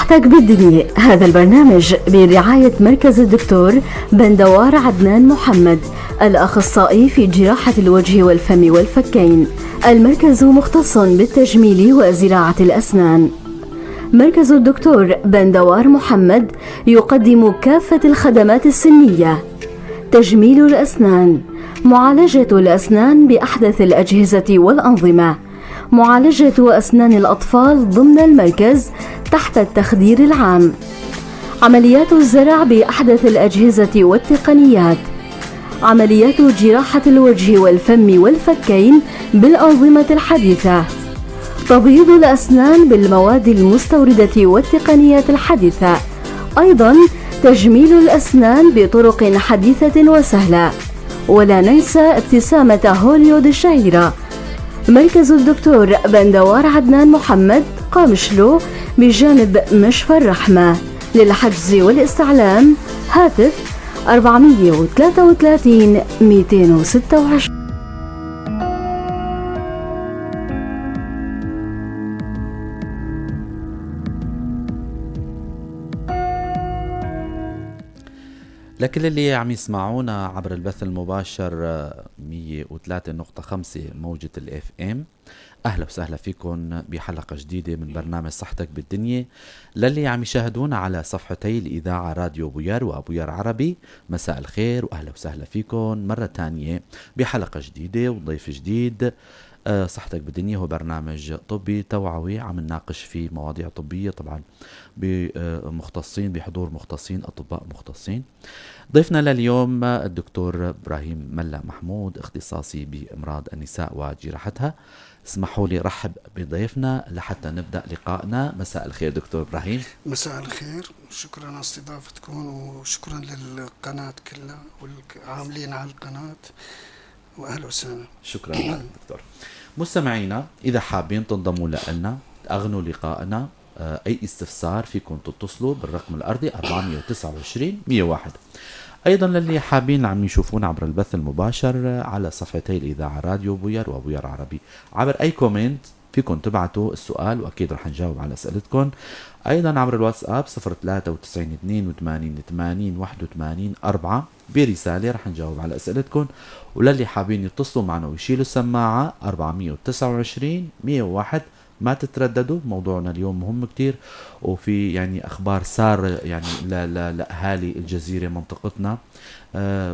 صحتك بالدنيا. هذا البرنامج برعاية مركز الدكتور بندوار عدنان محمد، الأخصائي في جراحة الوجه والفم والفكين. المركز مختص بالتجميل وزراعة الأسنان. مركز الدكتور بندوار محمد يقدم كافة الخدمات السنية: تجميل الأسنان، معالجة الأسنان بأحدث الأجهزة والأنظمة، معالجة أسنان الأطفال ضمن المركز تحت التخدير العام، عمليات الزرع بأحدث الأجهزة والتقنيات، عمليات جراحة الوجه والفم والفكين بالأنظمة الحديثة، تبييض الأسنان بالمواد المستوردة والتقنيات الحديثة، أيضا تجميل الأسنان بطرق حديثة وسهلة، ولا ننسى ابتسامة هوليود الشهيرة. مركز الدكتور بندوار عدنان محمد، قامشلو، بجانب مشفى الرحمة. للحجز والاستعلام هاتف 433 226. لكل اللي عم يسمعونا عبر البث المباشر 103.5 موجة ال FM، اهلا وسهلا فيكم بحلقة جديدة من برنامج صحتك بالدنيا. للي عم يشاهدونا على صفحتي الإذاعة راديو بويار وبويار عربي، مساء الخير واهلا وسهلا فيكم مرة تانية بحلقة جديدة وضيف جديد. صحتك بالدنيا هو برنامج طبي توعوي عم نناقش فيه مواضيع طبية، طبعا بمختصين، بحضور مختصين، أطباء مختصين. ضيفنا لليوم الدكتور إبراهيم ملا محمود، اختصاصي بأمراض النساء وجراحتها. اسمحوا لي رحب بضيفنا لحتى نبدأ لقائنا. مساء الخير دكتور إبراهيم. مساء الخير، شكرا على استضافتكم وشكرا للقناة كلها والعاملين على القناة، وأهلا وسهلا. شكرا لك دكتور. مستمعينا إذا حابين تنضموا لنا أغنوا لقائنا، أي استفسار فيكم تتصلوا بالرقم الأرضي 429 101. أيضا للي حابين عم يشوفونا عبر البث المباشر على صفحتي الإذاعة راديو بويار وبويار عربي، عبر أي comment فيكم تبعتوا السؤال وأكيد رح نجاوب على أسئلتكم. أيضا عبر الواتساب 093 82 80 81 4 برسالة رح نجاوب على أسئلتكم. وللي حابين يتصلوا معنا ويشيلوا السماعة 429 101، ما تترددوا. موضوعنا اليوم مهم كتير، وفي يعني أخبار سارة يعني لأهالي الجزيرة منطقتنا،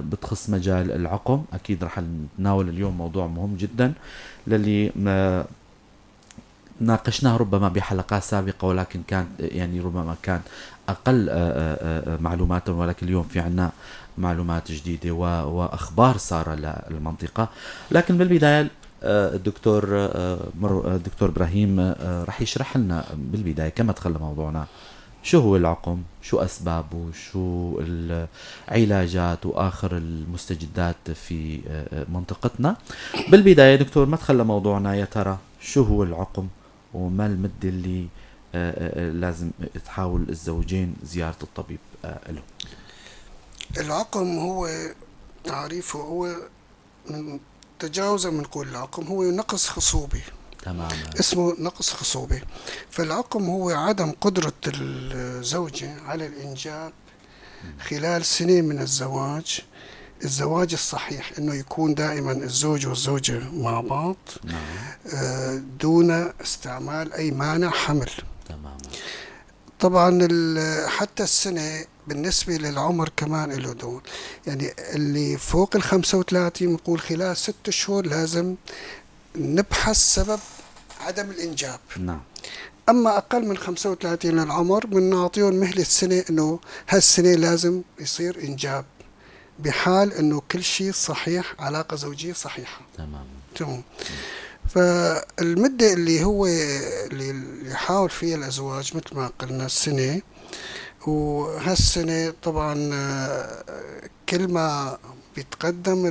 بتخص مجال العقم. أكيد رح نتناول اليوم موضوع مهم جدا للي ناقشناه ربما بحلقات سابقة، ولكن كان يعني ربما كان أقل معلومات، ولكن اليوم في عنا معلومات جديدة وأخبار سارة للمنطقة. لكن بالبداية الدكتور إبراهيم رح يشرح لنا بالبداية كما دخل موضوعنا شو هو العقم، شو أسبابه، شو العلاجات وآخر المستجدات في منطقتنا. بالبداية دكتور، ما دخل موضوعنا، يا ترى شو هو العقم وما المدة اللي لازم تحاول الزوجين زيارة الطبيب له؟ العقم هو تعريفه هو من تجاوزا بنقول العقم هو نقص خصوبة. تماما، اسمه نقص خصوبة. فالعقم هو عدم قدرة الزوجة على الإنجاب خلال سنة من الزواج، الزواج الصحيح انه يكون دائما الزوج والزوجة مع بعض. نعم. دون استعمال اي مانع حمل. تماما. طبعا حتى السنة بالنسبة للعمر كمان له دور، يعني اللي فوق 35 بنقول خلال 6 شهور لازم نبحث سبب عدم الإنجاب. نعم. أما أقل من 35 للعمر بنعطيهم مهلة سنة، إنه هالسنة لازم يصير إنجاب بحال إنه كل شيء صحيح، علاقة زوجية صحيحة. تمام. تمام. فالمدة اللي هو اللي يحاول فيها الأزواج مثل ما قلنا السنة، وهالسنة طبعا كل ما بيتقدم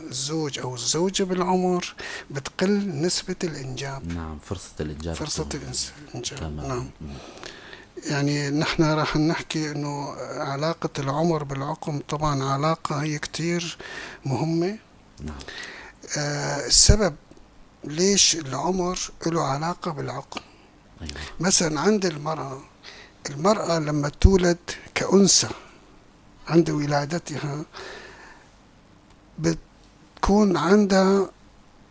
الزوج أو الزوجة بالعمر بتقل نسبة الإنجاب. نعم، فرصة الإنجاب. فرصة الإنجاب. تمام. نعم. يعني نحن راح نحكي إنه علاقة العمر بالعقم طبعا علاقة هي كتير مهمة. نعم. السبب ليش العمر له علاقة بالعقم؟ أيوة. مثلا عند المرأة المرأة لما تولد كأنثى عند ولادتها بتكون عندها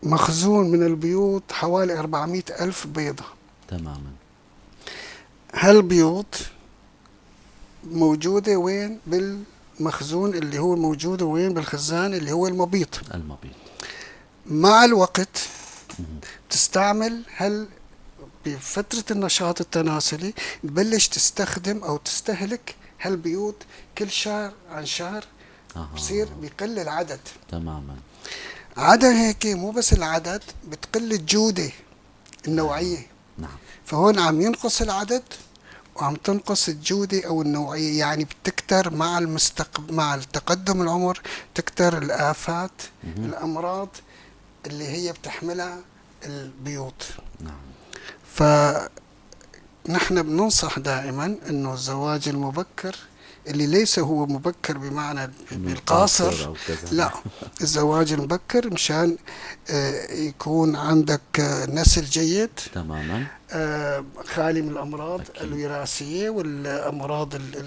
مخزون من البيوض حوالي 400 ألف بيضة. تماما. هالبيوض موجودة وين؟ بالمخزون اللي هو موجود وين؟ بالخزان اللي هو المبيض. المبيض. مع الوقت تستعمل هل بفترة النشاط التناسلي تبلش تستخدم أو تستهلك هالبيوض كل شهر عن شهر. بصير بيقل العدد. تماما. عدا هيك مو بس العدد، بتقل الجودة النوعية. فهون عم ينقص العدد وعم تنقص الجودة أو النوعية، يعني بتكتر مع مع التقدم العمر تكتر الآفات، الأمراض اللي هي بتحملها البيوض. فنحن بننصح دائما انه الزواج المبكر اللي ليس هو مبكر بمعنى بالقاصر، لا، الزواج المبكر مشان يكون عندك نسل جيد. تماما. خالي من الامراض الوراثية والامراض اللي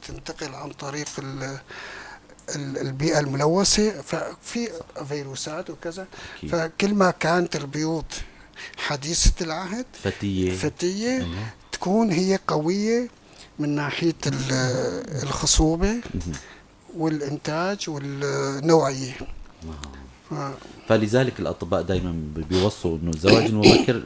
تنتقل عن طريق البيئة الملوثة، ففي فيروسات وكذا. فكل ما كانت البيوض حديثة العهد فتية. تكون هي قوية من ناحية الخصوبة والإنتاج والنوعية. فلذلك الأطباء دائما بيوصوا إنه الزواج المبكر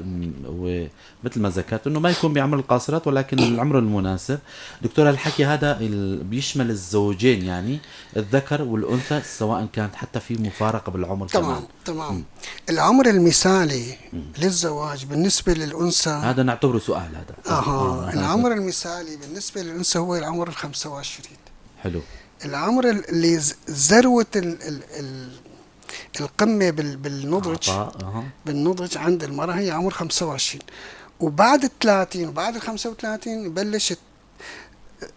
هو مثل ما ذكرت إنه ما يكون بعمر القاصرات ولكن العمر المناسب. دكتور، الحكي هذا بيشمل الزوجين، يعني الذكر والأنثى، سواء كانت حتى في مفارقة بالعمر. تمام. كمان. تمام. العمر المثالي للزواج بالنسبة للأنثى، هذا نعتبره سؤال هذا. العمر المثالي بالنسبة للأنثى هو العمر 25. حلو. العمر اللي ذروة القمة بالنضج بالنضج عند المرأة هي عمر 25، وبعد 30 وبعد 35 يبلش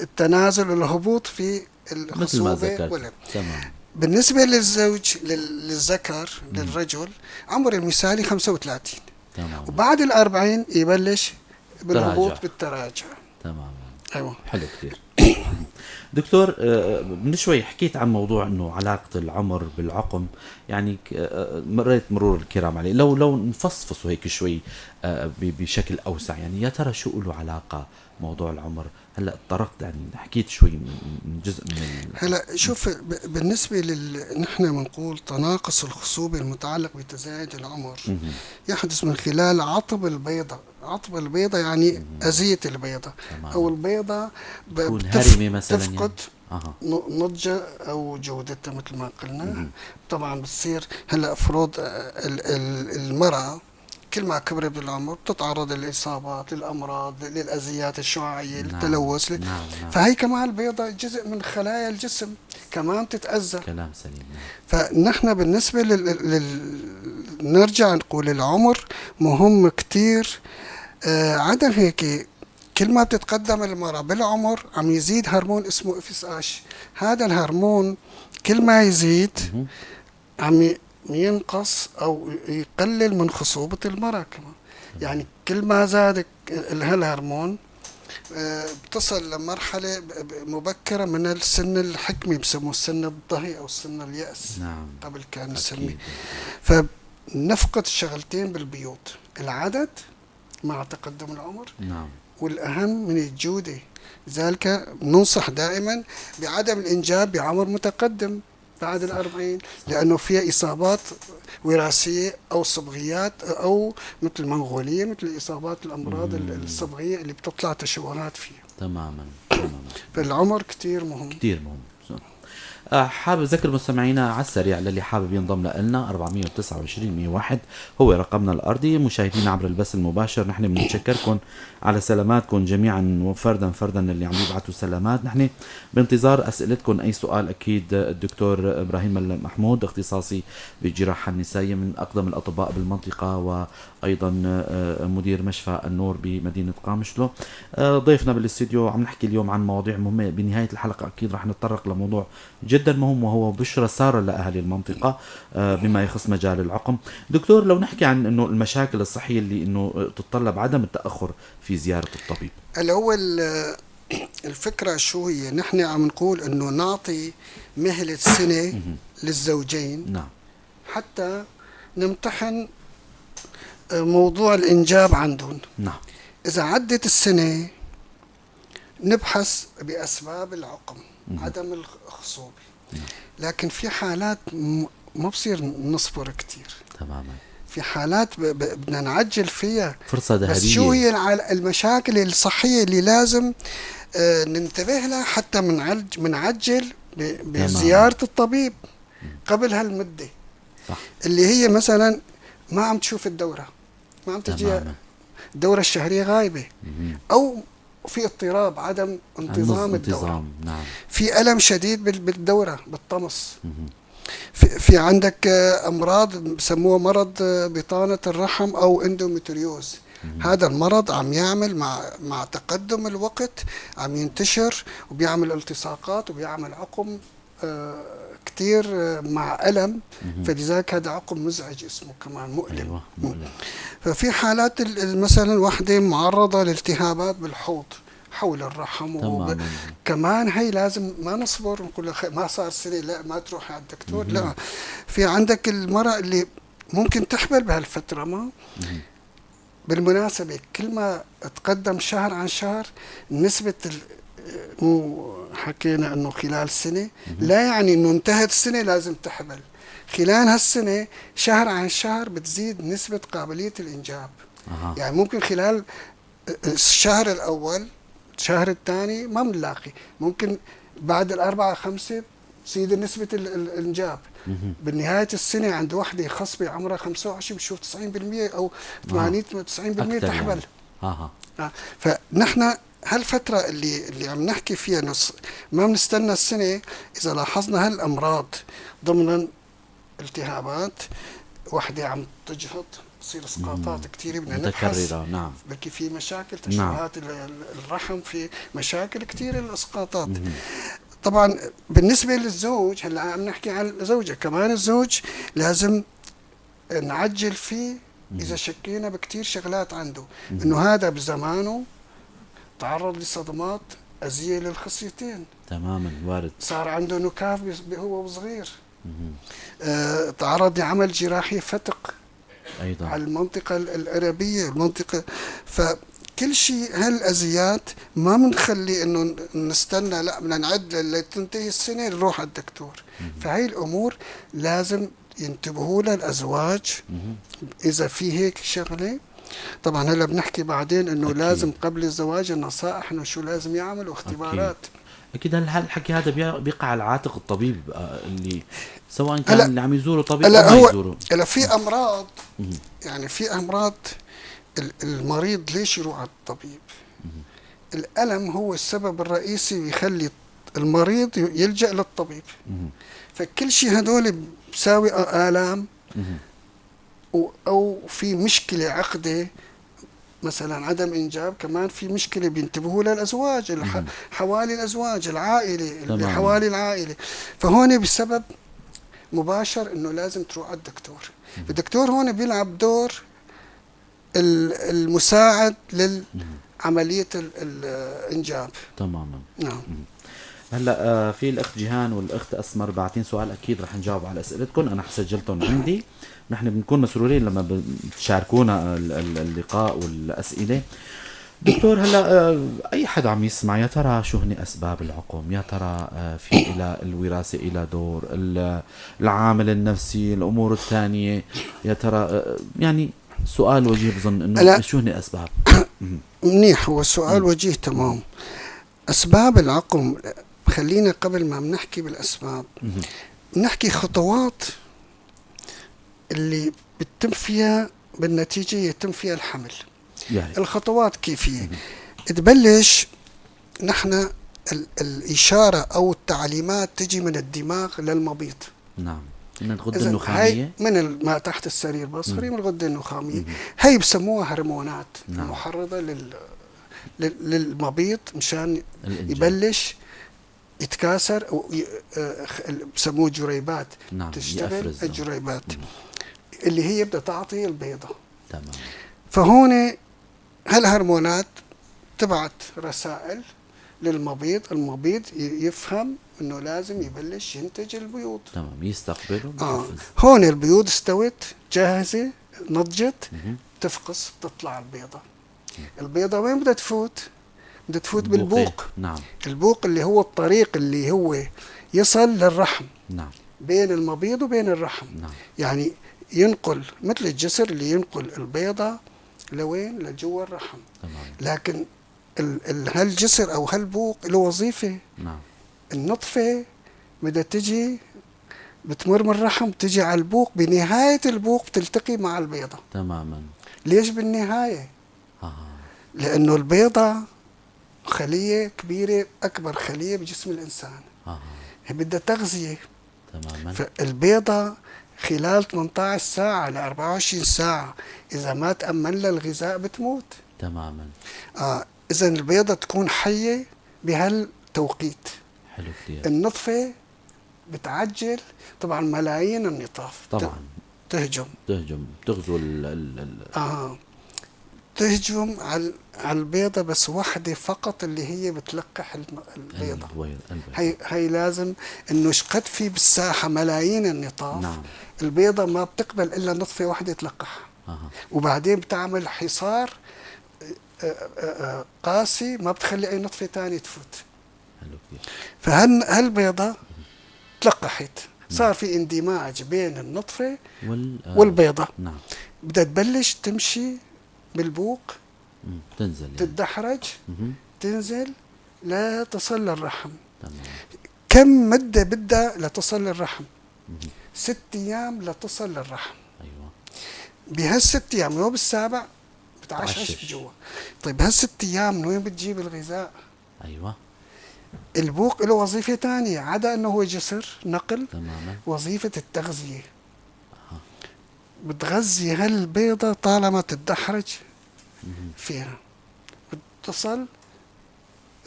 التنازل والهبوط في الخصوبة. تمام. بالنسبة للزوج للذكر للرجل عمر المثالي 35. تمام. وبعد 40 يبلش بالهبوط بالتراجع. تمام. ايوه. حلو كثير. دكتور، من شوي حكيت عن موضوع انه علاقة العمر بالعقم، يعني مريت مرور الكرام عليه، لو نفصفصه هيك شوي بشكل اوسع، يعني يا ترى شو له علاقة موضوع العمر؟ هلا تطرقت، يعني حكيت شوي من جزء من هلا شوف، بالنسبة نحن بنقول تناقص الخصوبة المتعلق بتزايد العمر يحدث من خلال عطب البيضة. عطب البيضة يعني اذيه البيضة. او البيضة مثلا تفقد نضجها او جودتها مثل ما قلنا. طبعا بتصير هلا افرض المراة كل ما كبرت بالعمر بتتعرض للاصابات، للامراض، للاذيات الشعاعيه، للتلوث. نعم. فهي كمان البيضة جزء من خلايا الجسم كمان تتاذى. كلام سليم. فنحن بالنسبة نرجع نقول العمر مهم كثير. عدا هيك كل ما بتتقدم المرأة بالعمر عم يزيد هرمون اسمه FSH. هذا الهرمون كل ما يزيد عم ينقص او يقلل من خصوبة المرأة كمان. يعني كل ما زاد هالهرمون بتصل لمرحلة مبكرة من السن الحكمي، بسموه السن الضهي او سن اليأس. نعم. قبل كان نسميه. فنفقد الشغلتين بالبيوت، العدد مع تقدم العمر. نعم. والأهم من الجودة. لذلك ننصح دائما بعدم الإنجاب بعمر متقدم بعد 40، لأنه فيها إصابات وراثية أو صبغيات، أو مثل المنغولية، مثل إصابات الأمراض الصبغية اللي بتطلع تشوهات فيها. تماما. تماما. فالعمر كتير مهم. كتير مهم. حابب اذكر مستمعينا على السريع للي حابب ينضم لنا 429 101 هو رقمنا الارضي. مشاهدينا عبر البث المباشر نحن بنتشكركم على سلاماتكم جميعا وفردا فردا اللي عم يبعثوا سلامات. نحن بانتظار اسئلتكم، اي سؤال اكيد. الدكتور ابراهيم المحمود اختصاصي بالجراحه النسائية من اقدم الاطباء بالمنطقة وايضا مدير مشفى النور بمدينة قامشلو، ضيفنا بالاستديو. عم نحكي اليوم عن مواضيع مهمة. بنهاية الحلقة اكيد رح نتطرق لموضوع جدا مهم، وهو بشرى سارة لأهالي المنطقة بما يخص مجال العقم. دكتور، لو نحكي عن إنه المشاكل الصحية اللي إنه تتطلب عدم التأخر في زيارة الطبيب. اللي هو الفكرة شو هي؟ نحن عم نقول إنه نعطي مهلة سنة للزوجين، نعم، حتى نمتحن موضوع الإنجاب عندهم. نعم. إذا عدت السنة نبحث بأسباب العقم، عدم الخصوبة. لكن في حالات ما بصير نصبر كتير. تماما. في حالات بدنا نعجل فيها. فرصة ذهبية. بس شو هي المشاكل الصحية اللي لازم ننتبه لها حتى منعجل بزيارة الطبيب قبل هالمدة؟ صح. اللي هي مثلا ما عم تشوف الدورة، ما عم تجي الدورة الشهرية غايبة، أو في اضطراب عدم انتظام الدورة. نعم. في ألم شديد بالدورة، بالطمس. في عندك أمراض بسموها مرض بطانة الرحم أو اندومتريوز. هذا المرض عم يعمل مع تقدم الوقت عم ينتشر وبيعمل التصاقات وبيعمل عقم كتير مع ألم. فلذلك هذا عقم مزعج اسمه كمان، مؤلم. أيوة، مؤلم. ففي حالات مثلا وحدة معرضة لالتهابات بالحوض حول الرحم، كمان هي لازم ما نصبر ونقول ما صار سنة لا ما تروح على الدكتور. لا، في عندك المرأة اللي ممكن تحمل بهالفترة. ما بالمناسبة كل ما تقدم شهر عن شهر نسبة مو حكينا انه خلال سنة، لا يعني انه انتهت السنة لازم تحمل. خلال هالسنة شهر عن شهر بتزيد نسبة قابلية الإنجاب. يعني ممكن خلال الشهر الأول الشهر الثاني ما بنلاقي، ممكن بعد 4-5 تزيد نسبة الإنجاب. بالنهاية السنة عند وحدة خصبة عمرها 25 بشوف 90% أو 80-90% تحمل. يعني. فنحن هالفترة اللي عم نحكي فيها ما بنستنى السنة. إذا لاحظنا هالأمراض ضمن التهابات، وحدة عم تجهض، تصير اسقاطات كثيرة، بدنا نبحث. نعم. بلكي في مشاكل تشوهات. نعم. الرحم في مشاكل كثيرة الاسقاطات. طبعا بالنسبة للزوج، هلا عم نحكي عن الزوجة كمان، الزوج لازم نعجل فيه إذا شكينا بكثير شغلات عنده، إنه هذا بزمانه تعرض لصدمات أذية للخصيتين. تماما، وارد. صار عنده نكاف هو صغير. تعرض لعمل جراحي فتق أيضا على المنطقة العربية، المنطقة. فكل شيء هالأذيات ما بنخلي إنه نستنى، لا بدنا نعد لتنتهي السنة نروح على الدكتور. فهي الأمور لازم ينتبهوا لها الأزواج إذا في هيك شغلة. طبعا هلا بنحكي بعدين انه أكيد. لازم قبل الزواج النصائح انه شو لازم يعمل واختبارات. اكيد هالحكي هذا بيقع على عاتق الطبيب اللي سواء كان اللي عم يزوره طبيب او ما يزوره. هلا في امراض، يعني في امراض المريض ليش يروح على الطبيب؟ الالم هو السبب الرئيسي بيخلي المريض يلجأ للطبيب. فكل شيء هدول بساوي آلام أو في مشكلة عقدة، مثلا عدم إنجاب، كمان في مشكلة بينتبهوا لها الأزواج، حوالي الأزواج، العائلة اللي حوالي العائلة. فهون بسبب مباشر إنه لازم تروح على الدكتور. الدكتور هون بيلعب دور المساعد لعملية الإنجاب. تماما. نعم. هلا في الاخت جيهان والاخت اسمر باعتين سؤال، اكيد رح نجاوب على اسئلتكم، انا سجلتهم عندي. نحن بنكون مسرورين لما بتشاركونا اللقاء والاسئلة. دكتور، هلا اي حدا عم يسمع، يا ترى شو هن اسباب العقم؟ يا ترى في الى الوراثة الى دور، العامل النفسي، الامور الثانية، يا ترى يعني سؤال وجيه بظن انه شو هن اسباب؟ منيح، هو السؤال وجيه تمام. اسباب العقم، خلينا قبل ما بنحكي بالاسباب نحكي خطوات اللي بتتم فيها بالنتيجة يتم فيها الحمل. يعني الخطوات كيفية؟ تبلش نحن الإشارة أو التعليمات تجي من الدماغ للمبيض. نعم، من الغدة النخامية، من ما تحت السرير البصري، من الغدة النخامية. هي بسموها هرمونات نعم. المحرضة للمبيض مشان يبلش يتكاثر، بسموه جريبات. نعم. تشتغل يفرز. الجريبات اللي هي بدها تعطي البيضة. فهون هالهرمونات تبعت رسائل للمبيض، المبيض يفهم انه لازم يبلش ينتج البيوض. تمام، يستقبله. هون البيوض استوت جاهزة، نضجت، تفقس، تطلع البيضة. البيضة وين بدها تفوت؟ بدها تفوت بالبوق. نعم. البوق اللي هو الطريق اللي هو يصل للرحم. نعم. بين المبيض وبين الرحم. نعم. يعني ينقل مثل الجسر اللي ينقل البيضة لوين؟ لجوا الرحم. تمام. لكن هالجسر أو هالبوق له وظيفة. نعم. النطفة بدها تجي، بتمر من الرحم، تجي على البوق، بنهاية البوق بتلتقي مع البيضة. تماما. ليش بالنهاية؟ لأنه البيضة خلية كبيرة، أكبر خلية بجسم الإنسان. هي بدها تغذية. تماما. فالبيضة خلال 18 ساعة ل 24 ساعة إذا ما تأمن لها الغذاء بتموت. تماما. إذا البيضة تكون حية بهالتوقيت. حلو كثير. النطفة بتعجل طبعا ملايين النطاف. طبعا. تهجم. تهجم، تغزو ال تهجم على البيضة، بس وحدة فقط اللي هي بتلقح البيضة. البيضة. هي لازم انه شقد في بالساحة ملايين النطاف. نعم. البيضة ما بتقبل الا نطفة واحدة تلقحها. وبعدين بتعمل حصار قاسي، ما بتخلي اي نطفة ثانية تفوت. حلو كثير. فهالبيضة تلقحت، صار في اندماج بين النطفة والبيضة. نعم. بدها تبلش تمشي بالبوق، تنزل يعني. تتدحرج، تنزل لا تصل للرحم. تمام. كم مدة بدها لتصل للرحم؟ 6 أيام لتصل للرحم. أيوة. بهالست أيام يوم السابع بتعشش جوا. طيب هالست أيام من وين بتجيب الغذاء؟ أيوة. البوق له وظيفة ثانية عدا أنه هو جسر نقل. تماما. وظيفة التغذية. بتغذي هالبيضة طالما تتدحرج فيها، بتصل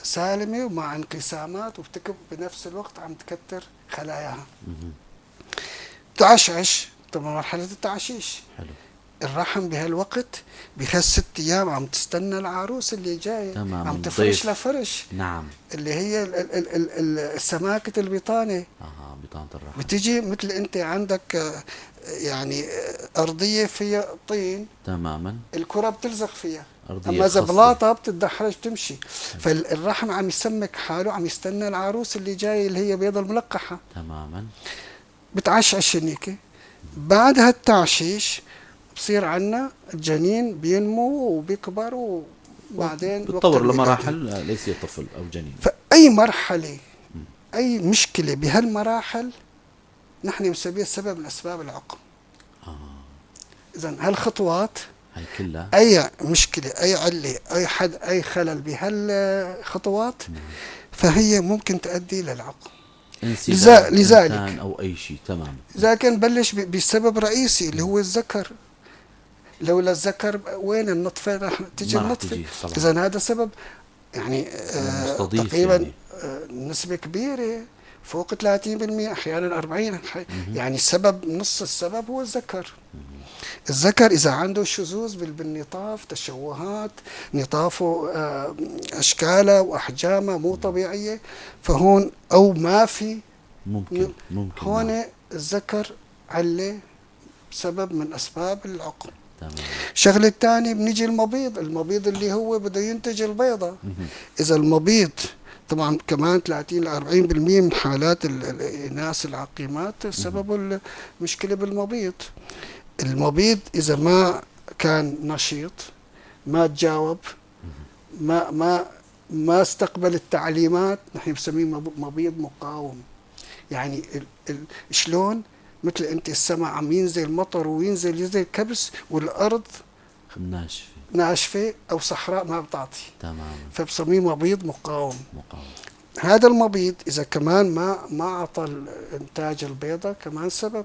سالمة ومع انقسامات، وبتكب بنفس الوقت عم تكتر خلاياها. تعشعش، طبعا مرحلة التعشيش. حلو. الرحم بهالوقت بهالست أيام عم تستنى العروس اللي جاية. تمام. عم تفرش لفرش. نعم. اللي هي سماكة البطانة. بطانة الرحم. بتجي مثل أنت عندك يعني أرضية فيها طين. تماما. الكرة بتلزق فيها. أرضية أما إذا خصبة. بلاطة بتتدحرج تمشي. فالرحم عم يسمك حاله، عم يستنى العروس اللي جاي اللي هي بيضة الملقحة. تماما. بتعشعش هنيك. بعد هالتعشيش بصير عنا الجنين بينمو وبيكبر، وبعدين بتطور لمراحل ليس طفل أو جنين. فأي مرحلة، أي مشكلة بهالمراحل نحن بنسميها سبب من أسباب العقم. إذا هالخطوات هاي كلها، أي مشكلة، أي علة، أي حد، أي خلل بهالخطوات فهي ممكن تؤدي للعقم. لذلك أو أي شيء. تمام. إذا كان بلش بسبب رئيسي اللي هو الذكر، لولا الذكر وين النطفة رح تجي النطفة. إذا هذا سبب يعني تقريبا يعني. نسبة كبيرة فوق 30%، أحيانا 40، يعني سبب، نص السبب هو الذكر. الذكر إذا عنده شذوذ بالنطاف، تشوهات نطافه، أشكاله وأحجامه مو طبيعية، فهون أو ما في ممكن هون الذكر علة سبب من أسباب العقم. تمام. الشغلة الثانية بنيجي المبيض، المبيض اللي هو بده ينتج البيضة. إذا المبيض طبعا كمان 30 ل 40% من حالات الإناث العقيمات سبب المشكلة بالمبيض. المبيض إذا ما كان نشيط، ما تجاوب، ما ما ما استقبل التعليمات، نحن بنسميه مبيض مقاوم. يعني شلون مثل انت السماء عم ينزل مطر وينزل ينزل كبس والارض ناشفة او صحراء ما بتعطي. تمام. فبسميه مبيض مقاوم. هذا المبيض اذا كمان ما اعطى انتاج البيضة كمان سبب،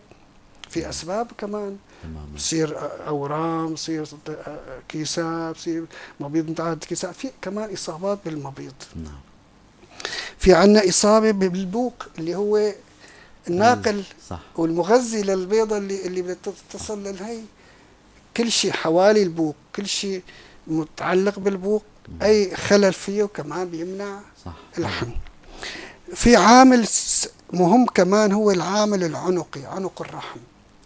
في اسباب كمان. تمام. بصير اورام، بصير كيسات، بصير مبيض متعدد كيسات، في كمان اصابات بالمبيض. نعم. في عنا إصابة بالبوق اللي هو الناقل صح. والمغذي للبيضة اللي بتصل للهي. كل شيء حوالي البوق، كل شيء متعلق بالبوق، أي خلل فيه كمان بيمنع الحمل. في عامل مهم كمان هو العامل العنقي، عنق الرحم.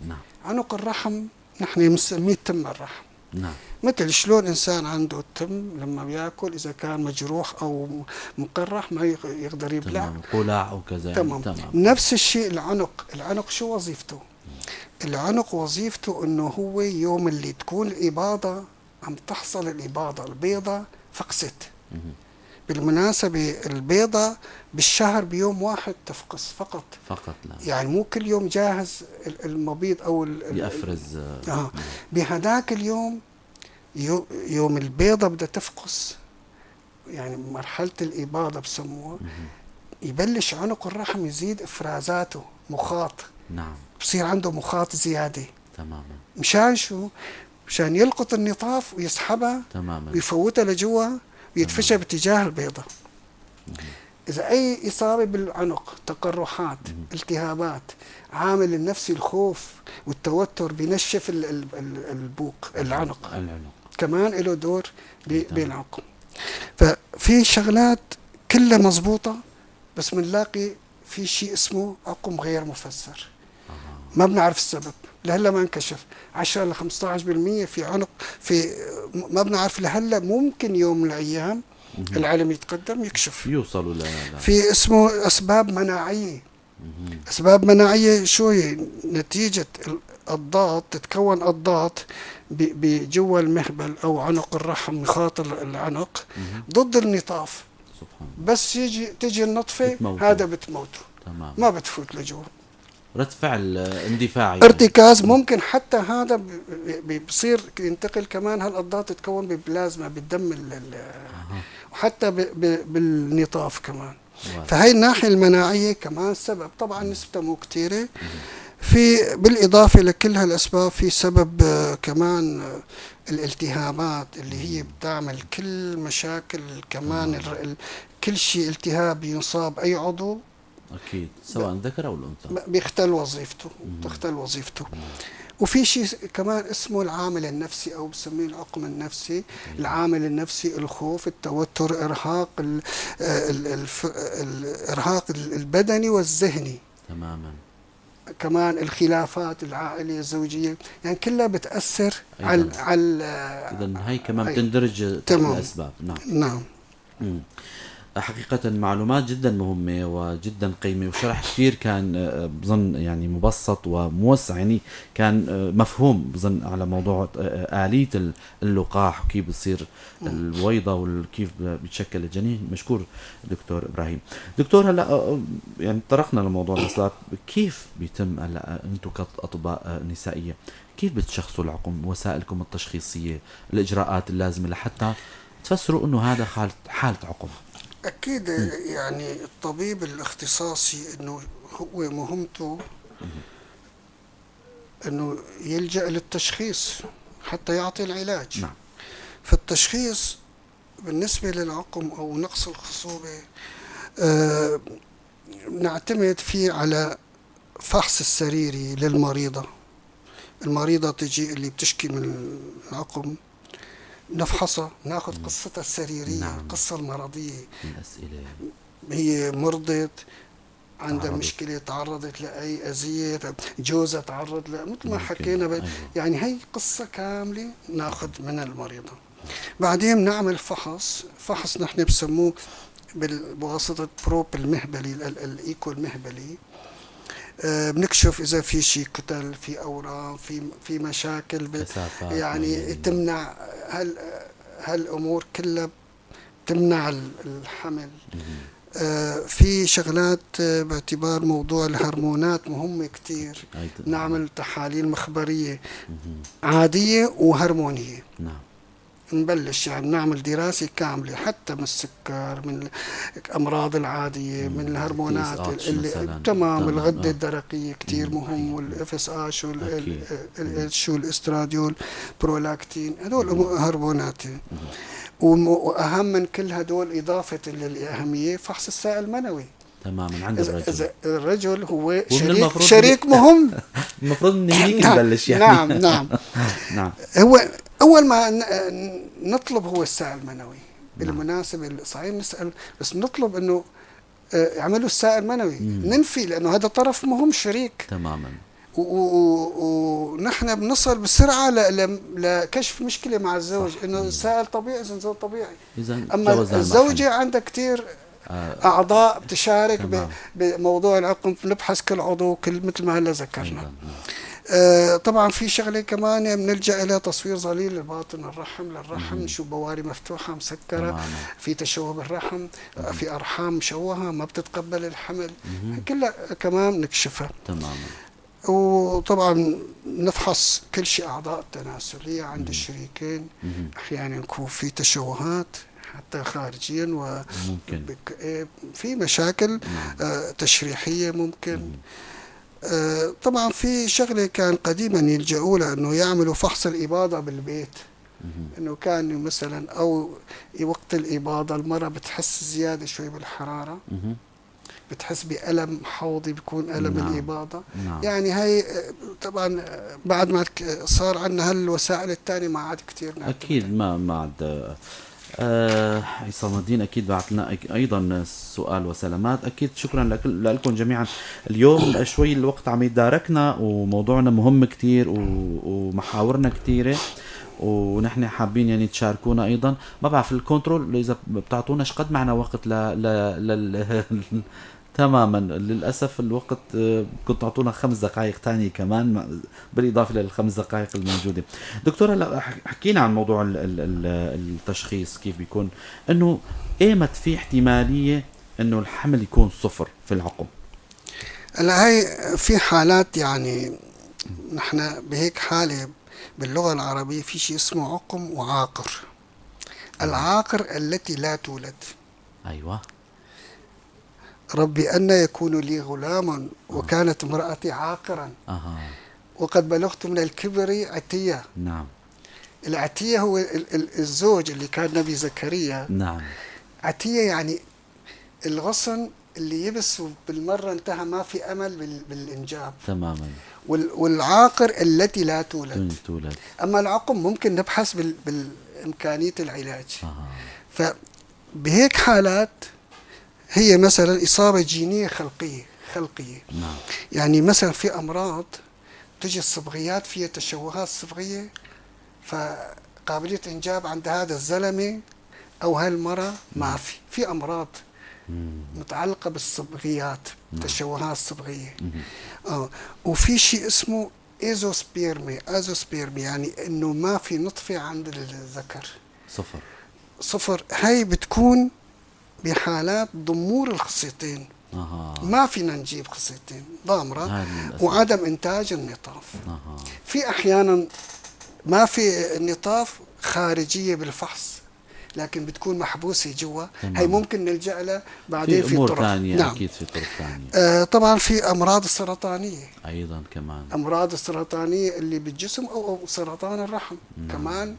نعم. عنق الرحم نحن بنسميه تم الرحم. نعم. مثل شلون إنسان عنده التم لما بياكل إذا كان مجروح أو مقرح ما يقدر يبلع. تمام. قلاع أو كذا. تمام. تمام. نفس الشيء العنق. العنق شو وظيفته؟ العنق وظيفته إنه هو يوم اللي تكون الإباضة عم تحصل الإباضة، البيضة فقست. بالمناسبة البيضة بالشهر بيوم واحد تفقس فقط. فقط لا. يعني مو كل يوم جاهز المبيض أو يفرز. بهداك اليوم يوم البيضة بدها تفقس، يعني مرحلة الإباضة بسموها، يبلش عنق الرحم يزيد إفرازاته، مخاط. نعم. بصير عنده مخاط زيادة. تماما. مشان شو؟ مشان يلقط النطاف ويسحبها. تماما. ويفوتها لجوا ويدفشها باتجاه البيضة. إذا أي إصابة بالعنق، تقرحات، التهابات، عامل النفسي الخوف والتوتر بينشف البوق، العنق. العنق كمان له دور بالعقم. ففي شغلات كلها مزبوطة، بس بنلاقي في شيء اسمه عقم غير مفسر. ما بنعرف السبب لهلا، ما انكشف. 10 ل 15% في عنق، في ما بنعرف لهلا. ممكن يوم من الايام العلم يتقدم يكشف، يوصلوا ل في اسمه اسباب مناعية. اسباب مناعية شو هي؟ نتيجة الاضداد، تتكون اضداد بجوا المهبل او عنق الرحم، مخاط العنق ضد النطاف. سبحان الله. بس تجي النطفة هذا بتموته. تمام. ما بتفوت لجوا. رد فعل اندفاعي، ارتكاز. ممكن حتى هذا بصير ينتقل كمان هالاضداد تتكون ببلازما بالدم وحتى بالنطاف كمان. فهي الناحية المناعية كمان سبب، طبعا نسبتها مو كثيرة. في بالإضافة لكل هالأسباب في سبب كمان الالتهابات اللي هي بتعمل كل مشاكل كمان. كل شيء التهاب ينصاب أي عضو أكيد، سواء ذكر أو الأنثى، بيختل وظيفته، بتختل وظيفته. وفي شيء كمان اسمه العامل النفسي أو بسميه العقم النفسي. العامل النفسي الخوف، التوتر، إرهاق الإرهاق البدني والذهني. تماما. كمان الخلافات العائلية الزوجية، يعني كلها بتأثر على إذا هي كمان بتندرج تحت الأسباب. نعم. نعم. حقيقة معلومات جدا مهمة وجدا قيمة، وشرح كثير كان بظن يعني مبسط وموسع، يعني كان مفهوم بظن على موضوع آلية اللقاح وكيف بتصير البويضة وكيف بيتشكل الجنين. مشكور دكتور إبراهيم. دكتور هلا يعني طرقنا لموضوع الأسباب، كيف بيتم هلا أنتم كأطباء نسائية كيف بتشخصوا العقم، وسائلكم التشخيصية، الإجراءات اللازمة لحتى تفسروا أنه هذا حالة عقم؟ أكيد يعني الطبيب الاختصاصي إنه هو مهمته إنه يلجأ للتشخيص حتى يعطي العلاج. نعم. فالتشخيص بالنسبة للعقم أو نقص الخصوبة نعتمد فيه على فحص السريري للمريضة. المريضة تجي اللي بتشكي من العقم، نفحصها، ناخذ قصتها السريرية. نعم. القصة المرضية، الأسئلة، هي مرضت، عندها مشكلة، تعرضت لأي أذية، جوزها تعرض ل مثل ما حكينا. أيوة. يعني هي قصة كاملة ناخذ من المريضة. بعدين نعمل فحص نحن بسموه بواسطة probe المهبلي، الإيكو المهبلي. بنكشف إذا في شيء كتل، في أورام، في مشاكل يعني تمنع هالأمور كلها بتمنع الحمل. في شغلات باعتبار موضوع الهرمونات مهمة كتير. نعمل تحاليل مخبرية عادية وهرمونية. نعم. نبلش يعني نعمل دراسة كاملة حتى من السكر، من الأمراض العادية، من الهرمونات اللي تمام، الغدة الدرقية كتير مهم، وال FSH وال LH والاستراديول، برولاكتين، هدول هرمونات. واهم من كل هدول اضافه للاهميه فحص السائل المنوي. تماما، عند الرجل. إذا الرجل هو شريك مهم. المفروض من هنيك نبلش يعني. نعم نعم. نعم. هو اول ما نطلب هو السائل المنوي. بالمناسبة صحيح نسال، بس نطلب انه يعملوا السائل المنوي، ننفي لانه هذا طرف مهم شريك. تماما. ونحن بنصل بسرعة لكشف مشكلة مع الزوج، انه السائل طبيعي، اذا الزوج طبيعي. اما الزوجة عندها كثير اعضاء بتشارك بموضوع العقم، بنبحث كل عضو، كل مثل ما هلا ذكرنا. طبعا في شغله كمان بنلجا الى تصوير ظليل الباطن الرحم للرحم، نشوف بواري مفتوحة مسكره، في تشوه بالرحم، في ارحام مشوهة ما بتتقبل الحمل، كلها كمان نكشفها. تماما. وطبعا نفحص كل شيء اعضاء التناسلية عند الشريكين، احيانا يكون في تشوهات حتى خارجيا، ممكن في مشاكل تشريحيه ممكن. طبعا في شغله كان قديما يلجؤوا لها، انه يعملوا فحص الاباضة بالبيت، انه كان مثلا او وقت الاباضة المراة بتحس زيادة شوي بالحرارة، بتحس بألم حوضي، بيكون ألم. نعم. الإباضة. نعم. يعني هي طبعا بعد ما صار عندنا هالوسائل الثانية ما عاد كثير. أكيد ما عاد. عصام الدين أكيد بعت لنا أيضا سؤال وسلامات، أكيد شكرا لكم جميعا. اليوم شوي الوقت عم يداركنا، وموضوعنا مهم كثير ومحاورنا كثيرة، ونحن حابين يعني تشاركونا ايضا. ما بعرف الكنترول اذا بتعطونا شقد معنا وقت ل ل تماما. للاسف الوقت كنت تعطونا 5 دقائق ثانية كمان بالاضافة للخمس دقائق الموجودة. دكتور، هلا حكينا عن موضوع التشخيص كيف بيكون، انه ايمت في احتمالية انه الحمل يكون صفر في العقم؟ هلا هي في حالات، يعني نحن بهيك حاله باللغة العربية في شيء اسمه عقم وعاقر. العاقر التي لا تولد. ايوه. ربي أن يكون لي غلام وكانت امرأتي عاقرا. وقد بلغت من الكبر عتية. نعم. العتية هو الزوج اللي كان نبي زكريا. نعم. عتية يعني الغصن اللي يبس بالمرة انتهى، ما في أمل بالإنجاب. تماما. والعاقر التي لا تولد. تولد. أما العقم ممكن نبحث بالإمكانية العلاج. فبهيك حالات هي مثلا إصابة جينية خلقية. نعم. يعني مثلا في أمراض تجي الصبغيات فيها تشوهات صبغية، فقابلية إنجاب عند هذا الزلمة أو هالمرة ما في. في أمراض متعلقة بالصبغيات، تشوهات صبغية. وفي شيء اسمه azoospermia. azoospermia يعني إنه ما في نطفة عند الذكر. صفر. هاي بتكون بحالات ضمور الخصيتين. ما فينا نجيب خصيتين ضامرة، وعدم إنتاج النطاف. في أحيانا ما في النطاف خارجية بالفحص، لكن بتكون محبوسة جوا. هي ممكن نلجأ لها بعدين في في امور طرق ثانية. نعم. اكيد في طرق ثانية. طبعا في أمراض السرطانية ايضا كمان، أمراض السرطانية اللي بالجسم أو سرطان الرحم. كمان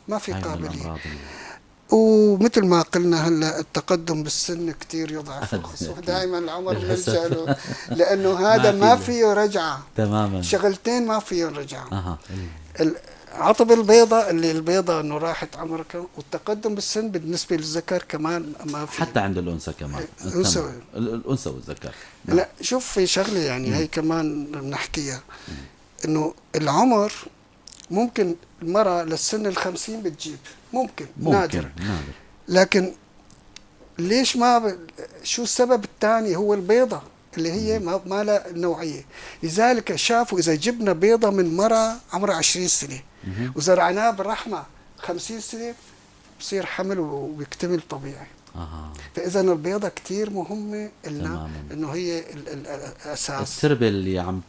ما في هاي من قابلية. الأمراض ومثل ما قلنا هلا التقدم بالسن كثير يضعف الخصوبة، دائما العمر بنلجأ له لأنه هذا ما فيه رجعة. تماما. شغلتين ما فيه رجعة. عطب البيضة اللي البيضة انه راحت عمرك، والتقدم بالسن بالنسبة للذكر كمان ما في، حتى عند الأنثى كمان. الأنثى والذكر. لا شوف في شغلة يعني هي كمان بنحكيها، انه العمر ممكن المرأة للسن 50 بتجيب، ممكن نادر. لكن ليش ما شو السبب الثاني؟ هو البيضة اللي هي ما لها نوعية. لذلك شافوا إذا جبنا بيضة من مرأة عمرها 20 سنة وزرعناها بالرحمة 50 سنة بصير حمل وبيكتمل طبيعي. فإذا البيضة كتير مهمة لنا، إنه هي الأساس. التربة اللي عم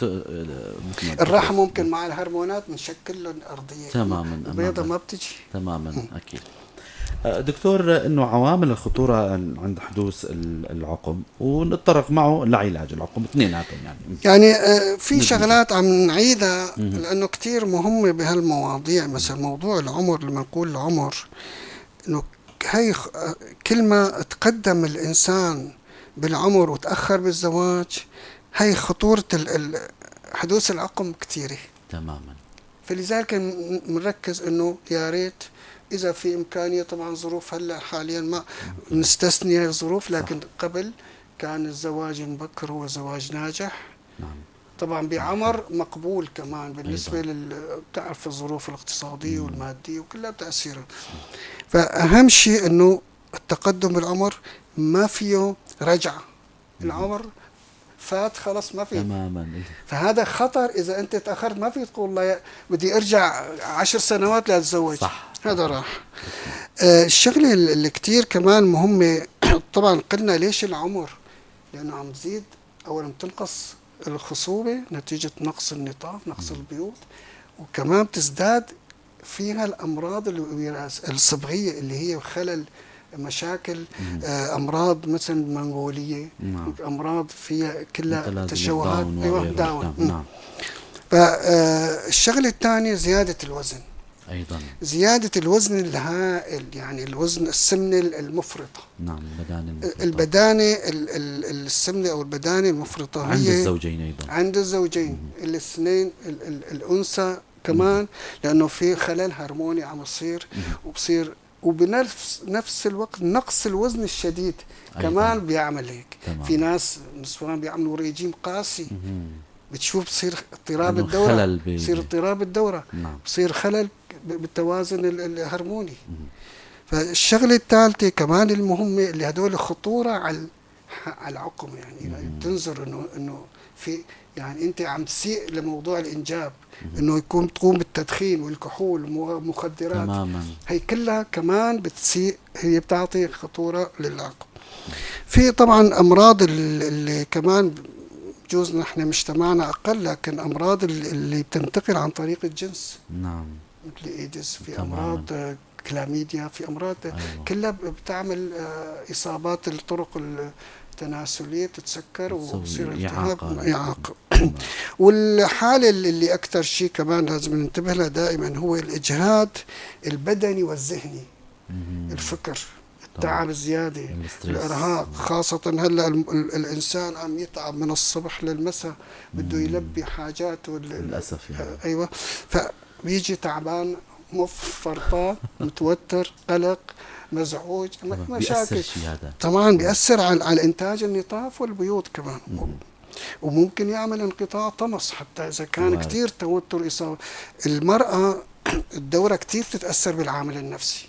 الرحم ممكن مع الهرمونات بنشكل لهم أرضية. تماما. البيضة ما بتجي. تماما. أكيد. دكتور، انه عوامل الخطورة عند حدوث العقم ونتطرق معه لعلاج العقم اثنيناتهم يعني في شغلات عم نعيدها لانه كثير مهمة بهالمواضيع. مثلا موضوع العمر، لما نقول العمر انه هي كل ما تقدم الإنسان بالعمر وتأخر بالزواج، هي خطورة حدوث العقم كثيرة. تماما. فلذلك بنركز انه يا ريت اذا في امكانيه، طبعا ظروف هلا حاليا ما نستثني الظروف، لكن قبل كان الزواج المبكر هو زواج ناجح. طبعا بعمر مقبول كمان بالنسبة بتعرف الظروف الاقتصادية والمادية وكلها بتاثيرها. فاهم شيء انه التقدم بالعمر ما فيه رجعه، العمر فات خلص ما في. تماما. فهذا خطر، اذا انت تاخرت ما في تقول والله بدي ارجع 10 سنوات لاتزوج. هذا راح. الشغلة اللي كثير كمان مهمة، طبعا قلنا ليش العمر؟ لانه عم تزيد، اولا بتنقص الخصوبة نتيجة نقص النطاف، نقص البيوض، وكمان بتزداد فيها الامراض الصبغيه اللي هي خلل، مشاكل، امراض مثلا منغوليه. امراض فيها كلها تشوهات. ايوه، داون. نعم. فالشغله الثانية زيادة الوزن ايضا، زيادة الوزن الهائل، يعني الوزن، السمنة المفرطة. نعم، البدانة المفرطة. البدانة، السمنة او البدانة المفرطة عند هي الزوجين ايضا. عند الزوجين الاثنين، الانثى كمان، لانه في خلل هرموني عم يصير وبصير، وبنفس نفس الوقت نقص الوزن الشديد أيضاً كمان بيعمل هيك. في ناس نسوان بيعملوا ريجيم قاسي، بتشوف بصير اضطراب الدورة، بصير اضطراب الدورة. بصير خلل بالتوازن الهرموني. فالشغلة الثالثة كمان المهمة اللي هدول خطورة على العقم، يعني بتنظر انه في، يعني انت عم تسيء لموضوع الانجاب، انه يكون تقوم بالتدخين والكحول والمخدرات. هي كلها كمان بتسيء، هي بتعطي خطورة للعقم. في طبعا امراض اللي كمان بجوز نحن مجتمعنا اقل، لكن امراض اللي بتنتقل عن طريق الجنس. مثل ايدز، في امراض كلاميديا، في امراض. كلها بتعمل اصابات الطرق التناسلية، بتتسكر وبصير التهاب، اعاقه. والحالة اللي اكثر شيء كمان لازم ننتبه لها دائما هو الاجهاد البدني والذهني، الفكر، التعب الزيادة، الارهاق، خاصة هلا الانسان عم يتعب من الصبح للمساء، بده يلبي حاجاته للاسف يعني. ايوه، فبيجي تعبان، مفرطان، متوتر، قلق، مزعوج، مشاكل. هذا طبعا بيأثر على انتاج النطاف والبيوض كمان. وممكن يعمل انقطاع طمس حتى اذا كان كثير توتر، اصابه المراة الدورة كثير بتتاثر بالعامل النفسي.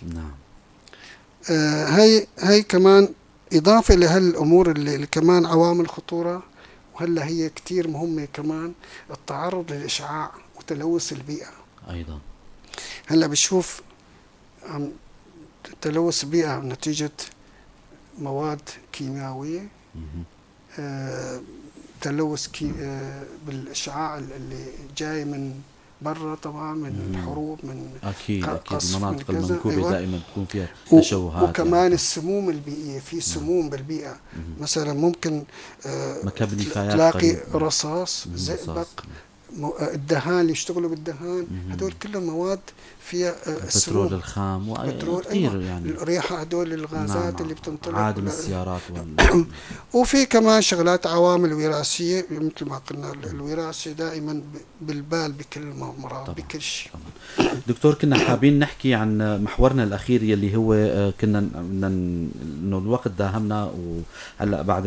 هي كمان اضافه لهالامور اللي كمان عوامل خطورة، وهلا هي كثير مهمة كمان، التعرض للاشعاع وتلوث البيئة ايضا. هلا بشوف عم تلوث البيئة نتيجة مواد كيماوية، تلوث بالاشعاع اللي جاي من برا، طبعا من الحروب، من اكيد اكيد المناطق المنكوبه. أيوة. دائما تكون فيها تشوهات، وكمان يعني السموم البيئية، في سموم بالبيئة. مثلا ممكن مكب نفايات، تلاقي رصاص، زئبق، الدهان اللي يشتغلوا بالدهان، هدول كلهم مواد فيها البترول الخام. بترول، أيوة. يعني الريحة، هدول الغازات. اللي بتنطلق، عادم السيارات. وفي كمان شغلات عوامل وراثية، مثل ما قلنا الوراثة دائما بالبال بكل مرض، بكل شيء. دكتور، كنا حابين نحكي عن محورنا الأخير يلي هو كنا انه الوقت داهمنا، وهلا بعد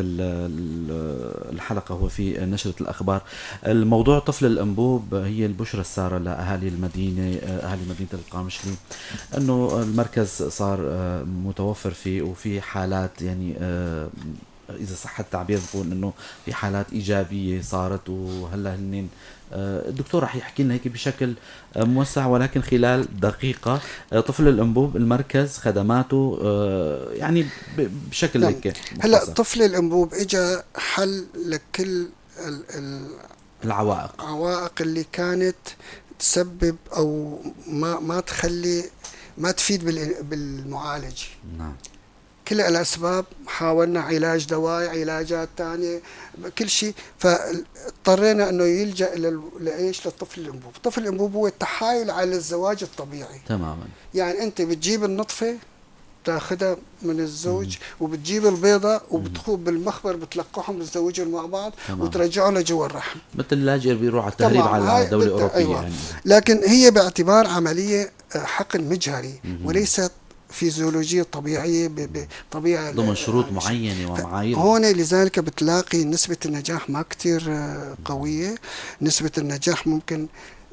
الحلقة هو في نشرة الأخبار. الموضوع طفل الأنبوب هي البشرى السارة لأهالي المدينة، أهالي مدينة القامشلي، أنه المركز صار متوفر فيه، وفي حالات يعني إذا صح التعبير بقول أنه في حالات إيجابية صارت. وهلا هن الدكتور رح يحكي لنا هيك بشكل موسع، ولكن خلال دقيقة، طفل الأنبوب، المركز، خدماته، يعني بشكل هيك. هلا طفل الأنبوب اجى حل لكل العوائق، العوائق اللي كانت تسبب او ما تخلي، ما تفيد بالمعالجه. كل الاسباب حاولنا، علاج دوائي، علاجات ثانية، كل شيء، فاضطرينا انه يلجا لايش؟ للطفل الانبوب. الطفل الانبوب هو التحايل على الزواج الطبيعي. تماما. يعني انت بتجيب النطفة بتاخذها من الزوج وبتجيب البيضة وبتخوض بالمخبر، بتلقحهم، بتزوجهم مع بعض وترجعهم لجوا الرحم. مثل اللاجئ بيروح على التهريب على الدولة الأوروبية. أيوة. يعني لكن هي باعتبار عملية حقن مجهري وليست فيزيولوجية طبيعية بطبيعة ضمن شروط معينة ومعايير. هون لذلك بتلاقي نسبة النجاح ما كتير قوية. نسبة النجاح ممكن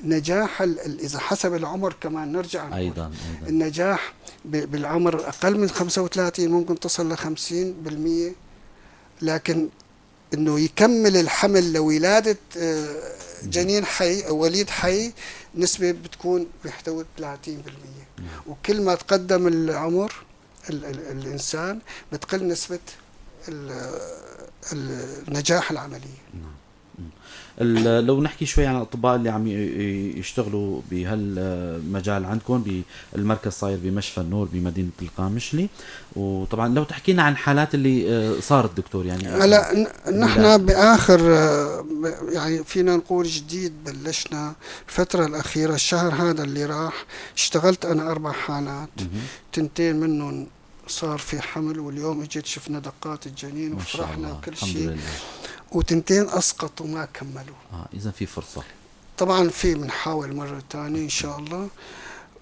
نجاح إذا حسب العمر كمان نرجع أيضا. النجاح بالعمر أقل من 35 ممكن تصل ل 50%، لكن إنه يكمل الحمل لولادة جنين حي أو وليد حي نسبة بتكون بحدود 30%. وكل ما تقدم العمر الإنسان بتقل نسبة النجاح العملية. لو نحكي شوي عن الأطباء اللي عم يشتغلوا بهالمجال عندكم بالمركز صاير بمشفى النور بمدينة القامشلي، وطبعا لو تحكينا عن الحالات اللي صارت دكتور. يعني هلا نحن بآخر يعني فينا نقول جديد بلشنا الفترة الأخيرة الشهر هذا اللي راح اشتغلت أنا 4 حالات، 2 منهم صار في حمل، واليوم اجيت شفنا دقات الجنين وفرحنا وكل شيء، و2 أسقطوا ما كملوا. إذا في فرصة طبعا، في بنحاول مرة ثانية إن شاء الله.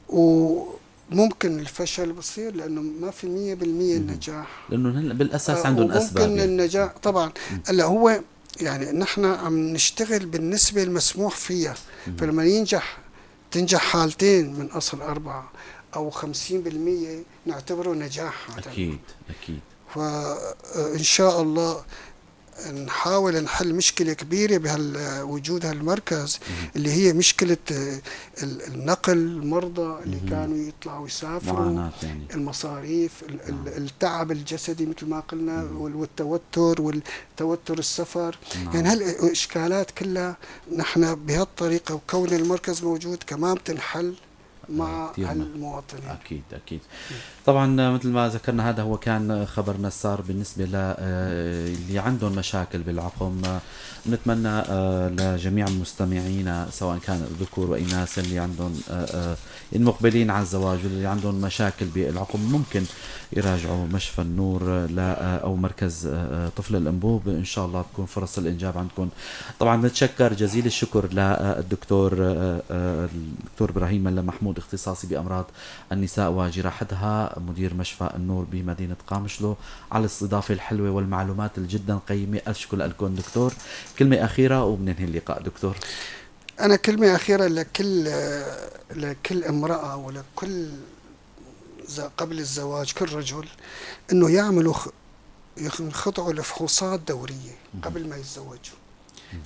وممكن الفشل بصير لأنه ما في 100% النجاح، لأنه بالأساس عندهم أسباب. ممكن النجاح طبعا. هلا هو يعني نحن عم نشتغل بالنسبة المسموح فيها، فلما تنجح حالتين من أصل 4 أو 50% نعتبره نجاح هذا. أكيد أكيد. فإن شاء الله نحاول نحل مشكلة كبيرة بهالوجود هالمركز اللي هي مشكلة النقل، المرضى اللي كانوا يطلعوا يسافروا، يعني المصاريف، التعب الجسدي مثل ما قلنا، والتوتر والتوتر السفر. يعني هالإشكالات كلها نحن بهالطريقة وكون المركز موجود كمان بتنحل مع المواطنين. أكيد أكيد. طبعا مثل ما ذكرنا هذا هو كان خبرنا السار بالنسبة للي عندهم مشاكل بالعقم. نتمنى لجميع المستمعين سواء كان ذكور وإناث اللي عندهم المقبلين على الزواج واللي عندهم مشاكل بالعقم ممكن يراجعوا مشفى النور أو مركز طفل الأنبوب، إن شاء الله بكون فرص الإنجاب عندكم. طبعا نتشكر جزيل الشكر للدكتور الدكتور إبراهيم ملا محمود، اختصاصي بأمراض النساء وجراحتها، مدير مشفى النور بمدينة قامشلو، على الاستضافة الحلوة والمعلومات الجدا قيمة. ألف شكر لكم دكتور. كلمة أخيرة وبننهي اللقاء دكتور. أنا كلمة أخيرة لكل امرأة ولكل قبل الزواج كل رجل، إنه يعملوا يخضعوا لفحوصات دورية قبل ما يتزوجوا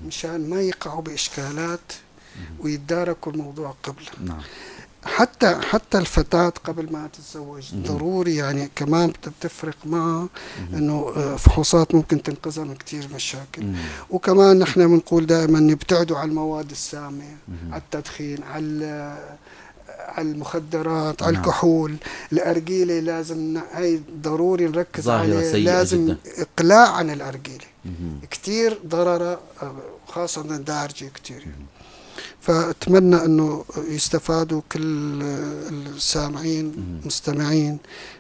مشان ما يقعوا بإشكالات ويتداركوا الموضوع قبل. نعم. حتى الفتاة قبل ما تتزوج ضروري يعني كمان بتفرق معها انه فحوصات ممكن تنقذها من كثير مشاكل. وكمان نحن بنقول دائما يبتعدوا على المواد السامة، على التدخين، على المخدرات، على الكحول، الأرجيلة لازم، هي ضروري نركز عليه، لازم جدا. إقلاع عن الأرجيلة، كثير ضررها خاصة دارجة كثير. فأتمنى أنه يستفادوا كل السامعين مستمعين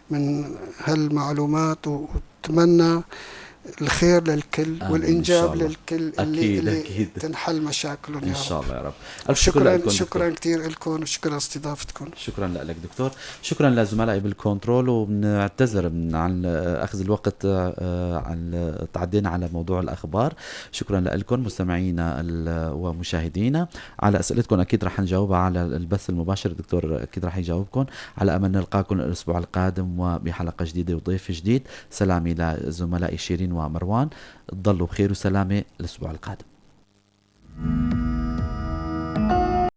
من هالمعلومات، وأتمنى الخير للكل والإنجاب للكل اللي أكيد تنحل مشاكلهم إن شاء الله يا رب. شكرا شكرا كثير لكم وشكرا لاستضافتكم. شكرا لك دكتور، شكرا لزملائي بالكنترول، وبنعتذر عن أخذ الوقت عن تعدينا على موضوع الأخبار. شكرا لكم مستمعينا ومشاهدينا على أسئلتكم، أكيد رح نجاوبها على البث المباشر، الدكتور أكيد رح يجاوبكم. على أمل نلقاكم الأسبوع القادم وبحلقة جديدة وضيف جديد. سلامي لزملائي شيرين ومروان، تضلوا بخير وسلامة الأسبوع القادم.